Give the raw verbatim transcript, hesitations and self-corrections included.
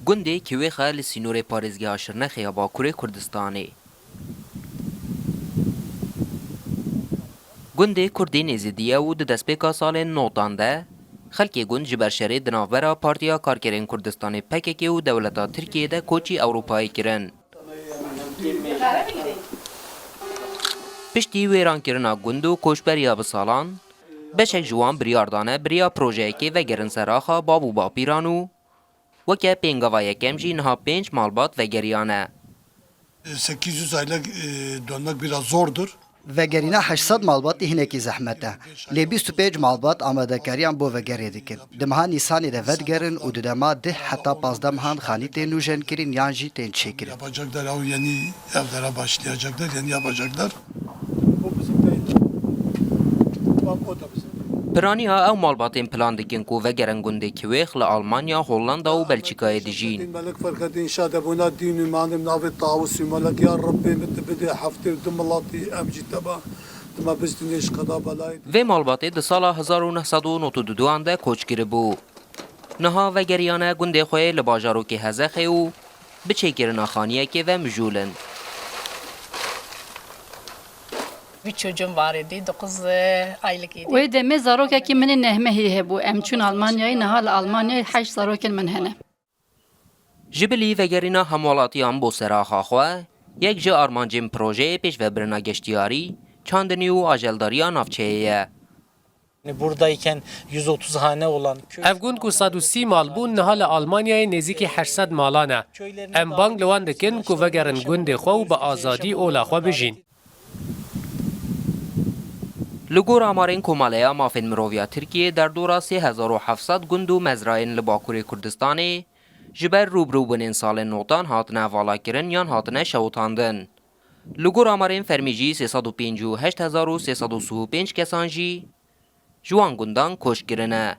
Gundê Kiwêx e li sînorê parêzgeha Şirnexê ya Bakurê Kurdistanê. Gundê Kurdî nêzî diye û di destpêka salên notan de xelkê gund ji ber şerê di navbera Partiya Karkerên Kurdistanê P K K û dewleta Tirkiyê de koçî Ewropayê kirin. Piştî wêrankirina gund û koçberiya bi salan, beşek ji wan biryar dane bi riya projeyekê vegerin ser axa bav û bapîran û weke pêngava yekem jî niha pênc malbat vegeriyane. Sekiz yüz aile, e, dönmek biraz zordur. Vegerîna heşt sed malbatî hinekî zehmet e. Lê bîst û pênc malbat amadekariyan bo vegerê dikin. Di meha Nîsanê de vedigerin û di dema deh heta pazdeh mehan xanî tên nûjenkirin yan jî tên çêkirin. Yapacaklar, o yeni evlere başlayacaklar, yeni yapacaklar. Bu bizim değil. Bak, o da bizim. Piraniya ew malbatên plan dikin ku vegerin gundê Kiwêx li Almanya, Hollanda û Belçîkayê dijîn. Melek Ferxedîn şadebûna dîn û manim navê Tawus û Melek ya Rebbê min tu bidê heftê û du milatî em jî teba dima bistînê ji qeda belayê. Vê malbatê di sala hezar û neh sed û nod û du an de koç kiribû. Niha vegeriyane gundê xwe li bajarokê Hezexê û bi çêkirina xaniyekê ve mijûl in. Bir çocuğum var idi, dokuz, e, aylık idi. Wê demê zarokekî min ê neh mehî hebû. Em çûn Almanyayê, niha li Almanyayê heşt zarokên min hene. Ji bilî vegerîna hemwelatiyan bo seraxa xwe, yek ji armancên projeyê pêşvebirina geştiyarî, çandinî û ajeldariya navçeyê ye. Buradayken yüz otuz hane olan köy. Ev gund ku sed û sî mal bûn, niha li Almanyayê nêzîkî heşt sed malan e. Em bang li wan dikin ku vegerin gundê xwe û bi azadî ola xwe bijîn. Li gor amarên Komaleya Mafên Mirov ya Tirkiyê, derdora sê hezar û heft sed gund û mezrayên li Bakurê Kurdistanê ji ber rûbirûbûnên salên notan hatine valakirin yan hatine şewitandin. Li gor amarên fermî jî sê sed û pêncî û heşt hezar û sê sed û sî û pênc kesan jî ji wan gundan koç kirine.